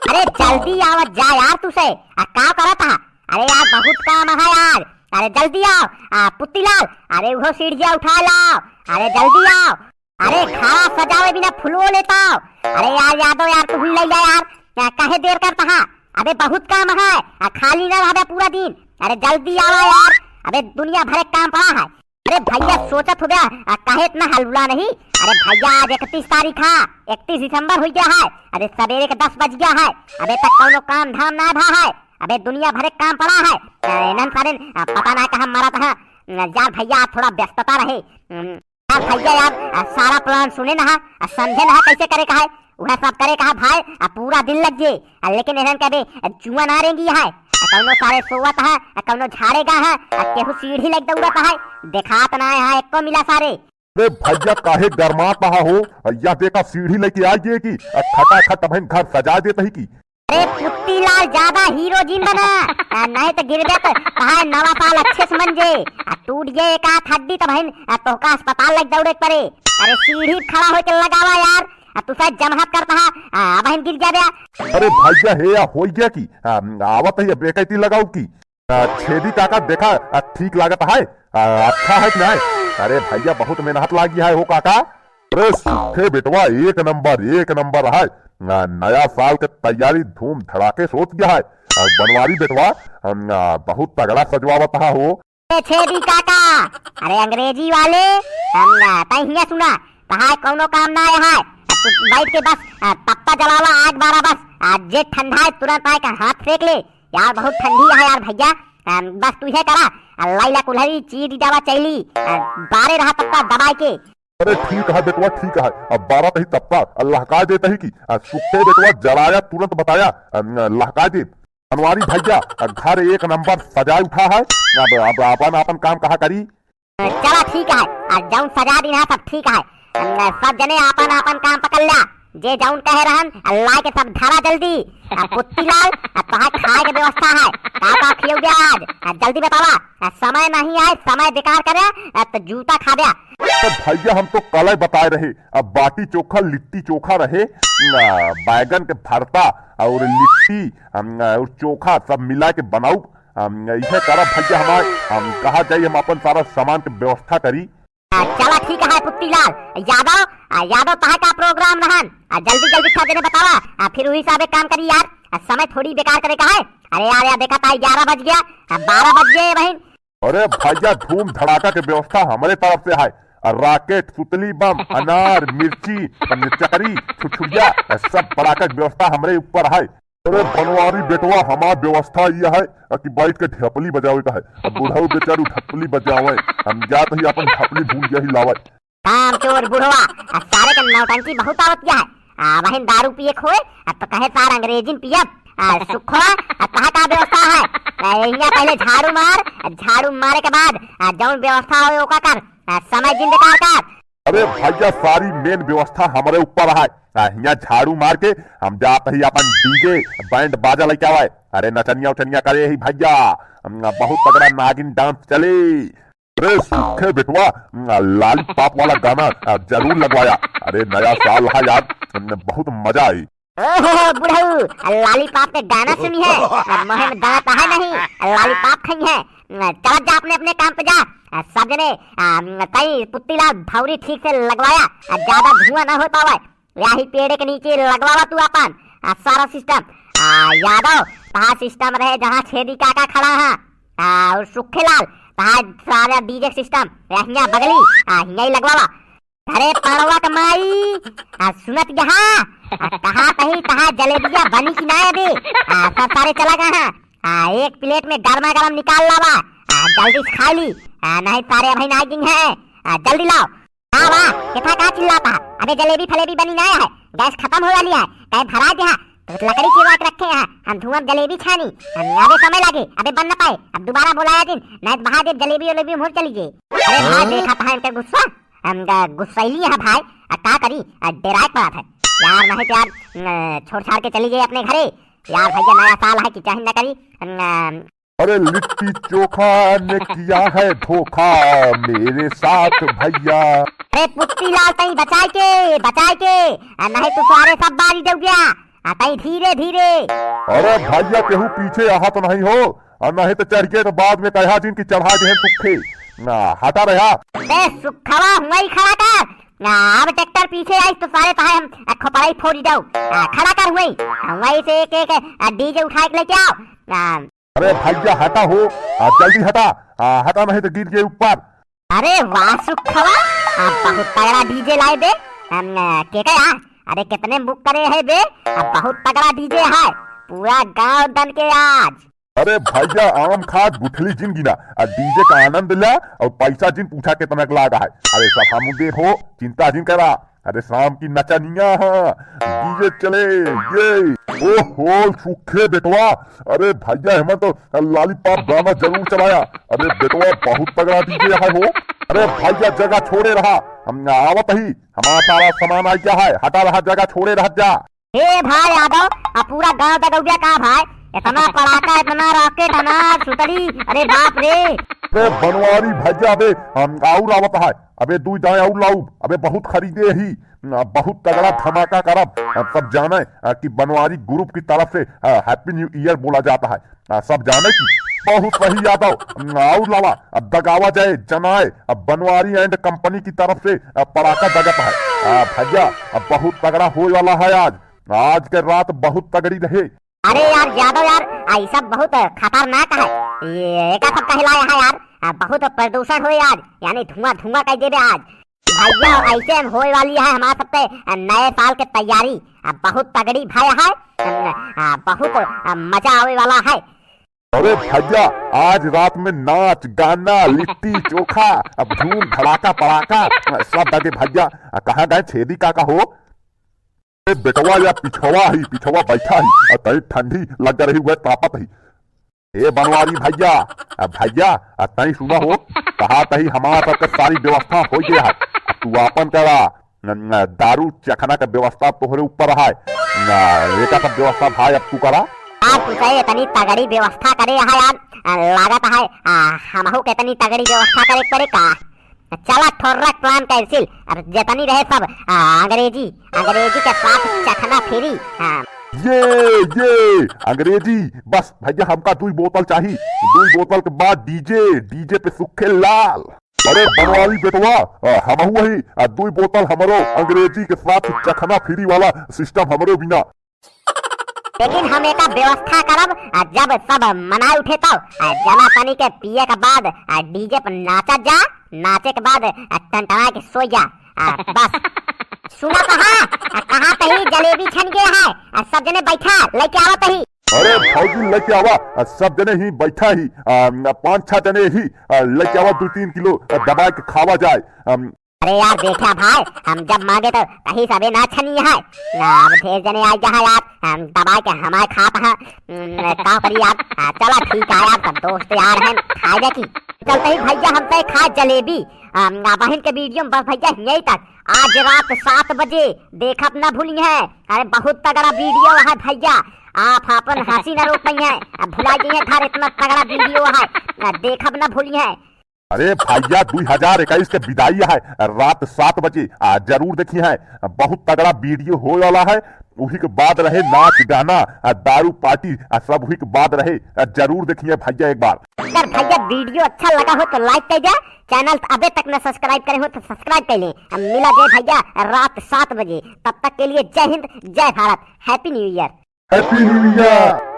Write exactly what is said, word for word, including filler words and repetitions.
अरे जल्दी आवत जा यार तुसे। आ का करत हा? अरे यार बहुत काम है यार। अरे जल्दी आव। आ पुत्तीलाल, अरे उहो सीढ़िया उठा लाव। अरे जल्दी आव। अरे खाड़ा सजावे बिना फुलवो लेत आव। अरे यार यादव यार तू ले जा यार। आ, काहे देर करत हा? अबे बहुत काम है। आ खाली ना रहबे पूरा दिन। अरे जल्दी आवा यार। अबे दुनिया भरे काम पड़ा है। अरे भैया सोचत हो गया, आ, काहे इतना हलुला नहीं? अरे भैया आज इकतीस तारीख है, इकतीस दिसंबर हो गया है। अरे सवेरे के दस बज गया है, अबे तक कौनो काम धाम ना भा है। अबे दुनिया भरे काम पड़ा है। आ, इन्हन सारे, आ, पता ना कहाँ मरत है। आ, यार भैया आज थोड़ा व्यस्तता रहे। हम्म, यार भैया यार, आ, सारा plan सुने ना है, आ, समझे ना है कैसे करे का है। वह सब करे का है भाई, आ, पूरा दिन लग जे। आ, लेकिन इन्हन के बे, आ, जुआ ना रेंगी है। आ, कौनो सारे सोवत है, आ, कौनो झाड़े गा है, आ, केहू सीढ़ी लग दौड़त है। देखात ना है एको मिला सारे। अरे भैया काहे गरमात हा हो? आ, या देखा सीढ़ी लेके आई है कि, आ, खटाखट अबहिन घर सजा देत ही की। अरे पुत्तीलाल ज्यादा हीरो जिन बना, आ, नहीं तो गिरबे तो कहा नवा साल अच्छे से मन जे, आ, टूट जे एक आध हड्डी तो बहन, आ, तोहका अस्पताल लग दौड़े के पड़े। अरे सीढ़ी खड़ा होके लगावा यार, आ, तू शायद जमहत करत हा, आ, बहन गिर जाबे। अरे भैया हे या होई गया कि, आ, आवत है बेकैती लगाऊ की। आ, छेदी काका देखा, आ, ठीक लागत है, आ, अच्छा है कि नहीं? अरे भैया बहुत मेहनत लागी है हो काका। अरे सुखे बेटवा एक नंबर, एक नंबर है। आ, नया साल के तैयारी धूम धड़ाके सोच गया है। आ, बनवारी बेटवा, हम, आ, बहुत तगड़ा सजवावत हा हो। ए छेदी काका, अरे अंग्रेजी वाले, हम, आ, तै हियां सुना, तहार कौनो काम ना आया है। आ, तू बैठ के बस, आ, तप्पा जलावा, आग बारा बस। आ, जे ठंडा है तुरंत आए का हाथ सेक ले। यार बहुत ठंडी है यार भैया। आ, बस तू ये करा, आ, लाइला कुल्हरी चीज दवा चैली, आ, बारे रहा तप्पा दबाए के। अरे ठीक है बेटवा, ठीक है। अब बारा तही तप्पा, अल्लाह का देता ही की, आ, सुखे बेटवा जलाया तुरंत बताया, आ, अल्लाह का दे। बनवारी भैया, आ, घर एक नंबर सजाए उठा है। अब, अब आपन, आपन काम कहा करी। चला ठीक है, आ, जौन सजा दिन है सब ठीक है। आ, सब जने आपन, आपन काम पकड़ ल्या। जे जौन कहे रहन, आ, लाए के सब धरा जल्दी। आ, पुत्तीलाल, आ, तोहार खाए के व्यवस्था है। का, का खियौबे आज? आ, जल्दी बतावा। आ, समय नहीं आए, समय बेकार करे, आ, तो जूता खाबे। तो भैया हम तो कल ही बताए रहे, अब बाटी चोखा, लिट्टी चोखा रहे, आ, बैगन के भरता और लिट्टी, हम, आ, और चोखा सब मिला के बनाऊ। हम, इहे करा भैया हमार, हम कहा जाई, हम अपन सारा सामान के व्यवस्था करी। आ, चला ठीक है पुत्तीलाल, यादव, आ, यादव तहार का program रहन, आ, जल्दी जल्दी सब जने बतावा, आ, फिर वही हिसाबे काम करी यार, आ, समय थोड़ी बेकार करे का है। अरे यार, यार देखा था ग्यारह बज गया, आ, बारह बज गए बहन। अरे भैया धूम धड़ाका के व्यवस्था हमरे तरफ से है, आ, rocket, सुतली बम, अनार, मिर्ची, चकरी, छुरछुरिया, आ, सब पड़ाका के व्यवस्था हमरे ऊपर है। अरे बनवारी बेटवा, हमार व्यवस्था यह है कि बैठ के ढपली बजावे का है। अब बुढ़ऊ बेचारू ढपली बजावे, हम जात ही अपन ढपली भूल गया ही लावे। काम चोर बुढ़वा, आ सारे के नौटंकी बहुत आवत गया है। आ वहीं दारू पिए खोए, आ तो कहे सार अंग्रेजी में पियब, आ सुखवा, आ कहा का व्यवस्था है? आ यहाँ पहले झाड़ू मार, आ झाड़ू मारे के बाद, आ जौन व्यवस्था होए ओका कर, आ समय जिन बेकार कर। अरे भैया, सारी main व्यवस्था हमरे ऊपर है। आ, हियाँ झाड़ू मार के हम जात ही अपन DJ band बाजा लेके आवे। अरे नचनिया उचनिया करे ही भैया, हम, बहुत तगड़ा नागिन dance चले। अरे सुखे बेटवा, lollipop वाला गाना, आ, जरूर लगवाया। अरे नया साल है यार, बहुत मजा आई। ओहो बुढ़ऊ, lollipop के गाना सुनी है, अब मुँह में दांत है नहीं, lollipop खाई है। चला जा अपने अपने काम पे जा। आ, सब जने, आ, तई पुत्तीलाल भौरी ठीक से लगवाया, आ, ज्यादा धुआं ना हो पावे। यही पेड़ के नीचे लगवावा तू अपन, आ, सारा system। आ, यादव, तहार system रहे जहाँ छेदी काका खड़ा है, आ, और सुखेलाल, तहार सारा DJ system, हियाँ बगली, आ, हियाँ ही लगवावा। अरे पड़वा के माई, आ, सुनत गया? आ, कहा तही तहा जलेबिया बनी कि ना अबे? आ, सब सारे चला गए हैं। आ, एक plate में गर्मा गर्म निकाल लावा। आ, जल्दी से खा ली। आ, नहीं सारे अभी ना गिन है। आ, जल्दी लाओ। हाँ वाह, कितना का चिल्लाता है? अबे जलेबी फलेबी बनी ना है, gas खत्म हो वाली है, कहीं भरा दे। तो लकड़ी चिरवा के रखे हैं, हम धुआं जलेबी छानी। हम अबे समय लागे, अबे बन ना पाए, अब दोबारा बुलाया दिन, नहीं तो बहा दे जलेबी वलेबी मोर चली गई। अरे हाँ, हाँ? देखा था इनका गुस्सा। हम ग-, गुस्सैली है भाई, आ का करी, आ डेराए के पड़ा था। यार, नहीं तो यार, न, छोड़ छाड़ के चली गई अपने घरे। यार भैया, नया साल है कि चाहे न करी, न, अरे लिट्टी चोखा ने किया है धोखा मेरे साथ भैया। अरे पुत्ती लाल तई बचाए के, बचाए के, आ नहीं तो सारे सब बारी दे गया। हटाई धीरे धीरे। अरे भइया, केहू पीछे आहत नहीं हो, अउर नहीं तो चढ़ के तो बाद में कहा जिन कि चढ़ा दिहन सुखे। ना, हटा रहा। बे सुखवा हुआई खड़ा कर। ना, अब ट्रैक्टर पीछे आई तो सारे तहां हम, आ, खोपड़ाई फोड़ जाऊ। आ, खड़ा कर हुआई। आ, वहीं से एक, एक, आ, DJ उठा के लेके आओ। आ, अरे भइया हटा हो, आ, जल्दी हटा, आ, हटा नहीं तो गिर गए ऊपर। अरे वाह सुखवा, आ, बहुत तगड़ा DJ लाए बे। हम, आ, के का यार? अरे कितने book करे है बे? आ, बहुत तगड़ा DJ है, पूरा गांव दन के आज। अरे भइया, आम खा, गुठली जिन गिना, आ DJ का आनंद ला अउर पैसा जिन पूछा कितना के लागा है। अरे सब हम दे हो, चिंता जिन करा। अरे शाम की नचनिया है, DJ चले, ये। ओहो सुखे बेटवा, अरे भइया, हमें तो lollipop गाना जरूर चलाया। अरे बेटवा, बहुत तगड़ा DJ है हो। अरे भइया, जगह छोड़े रहा, हम आवत ही, हमारा सारा सामान आ गया है, हटा रहा, जगह छोड़े रह जा। हे भाई यादव, अब पूरा गांव तक उबिया का भाई? इतना पड़ाका, इतना rocket, अनार, सुतरी, अरे बाप रे। अरे बनवारी भइया, अबे, हम, और आवत है, अबे दुई दाएं और लाउब, अबे बहुत खरीदे ही, आ, बहुत तगड़ा धमाका करब। आ, सब जाने, आ, कि बनवारी group की तरफ से, आ, Happy New Year बोला जाता है। आ, सब जाने कि बहुत सही यादव, आ, और लावा, अब दगावा जाए, जनाए, अब बनवारी and company की तरफ से, आ, पड़ाका दगत है। आ, भइया, अब बहुत तगड़ा होए वाला है आज। आज के रात बहुत तगड़ी रहे। अरे यार यादव यार, आ, ई सब बहुत खतरनाक है। ये एका सब कहलाया है यार, आ, बहुत प्रदूषण होए आज, यानी धुआं धुआं कर देबे आज। भइया ऐसे में होए वाली है हमारे सब पे, आ, नए साल के तैयारी, आ, बहुत तगड़ी भय है, आ, बहुत, आ, मजा आवे वाला है। अरे भइया, आज रात में नाच गाना, लिट्टी चोखा, अब धूम धड़ाका पड़ाका, आ, सब दगे भइया। आ, कहाँ गए छेदी काका हो? ए बेटवा, या पिछवा ही, पिछवा बैठा ही, आ तई ठंडी लग रही हुए तापत ही। ए बनवारी भइया, आ भइया, आ तई सुना हो, कहा तही हमार सबके सारी व्यवस्था हो गया है। तू आपन करा, न, न, दारू चखना के व्यवस्था तोहरे ऊपर है। न, एका सब व्यवस्था भाई अब तू करा। यार तू सही इतनी तगड़ी व्यवस्था करे है यार, आ, लागत है, आ, हमहू के इतनी तगड़ी व्यवस्था करे के पड़े का? चला ठोर्रक plan cancel। अब जितनी रहे सब, आ, अंग्रेजी, अंग्रेजी के साथ चखना free। हाँ। ये, ये, अंग्रेजी, बस भइया हमका दुई बोतल चाही, दुई बोतल के बाद DJ, DJ पे सुखे लाल। अरे बनवारी बेटवा, आ, हमहू वही, आ, दुई बोतल हमरो अंग्रेजी के साथ चखना free वाला system हमरो बिना। लेकिन हम एका व्यवस्था करब, आ, जब सब मनाए उठे तब, आ, जना तनी के पिए के बाद, आ, DJ पर नाचा जा, नाचे के बाद, आ, टनटना के सो जा, आ, बस। सुना तो हाँ, आ, कहा तही जलेबी छन गए है, आ, सब जने बैठा, लेके आवा तही। अरे भौजी लेके आवा, आ, सब जने ही बैठा ही, आ, पाँच छह जने ही, आ, लेके आवा दो तीन किलो, आ, दबा के खावा जाए। आ, अरे यार, देखा भाई, हम जब मांगे तो कहीं सबे ना छनी है। ना, अब ढेर जने आ गया है यार, हम दबा के हमारे खात हैं। हम्म, का करी यार? हाँ, चला ठीक है यार, सब दोस्त यार हैं, खाए की। चलते ही भइया हमसे खा जलेबी। हम, ना बहन के video में बस भइया यहीं तक। आज रात सात बजे देखब ना भूली है। अरे बहुत तगड़ा video है भइया, आप अपन हंसी ना रोक पाई हैं। अब भुला गई है घर, इतना तगड़ा video है, ना देखब ना भूली है। अरे भइया, दुई हजार इक्कीस के विदाई है, रात सात बजे, आ, जरूर देखी है, बहुत तगड़ा video होए वाला है। उही के बाद रहे नाच गाना, आ, दारू party, आ, सब उही के बाद रहे, आ, जरूर देखी है भइया एक बार। अगर भइया video अच्छा लगा हो तो like कर दे, channel अबे तक न subscribe करे हो तो subscribe कर ले। अब मिला जाए भइया रात सात बजे, तब तक के लिए जय हिंद, जय भारत, Happy New Year। Happy New Year।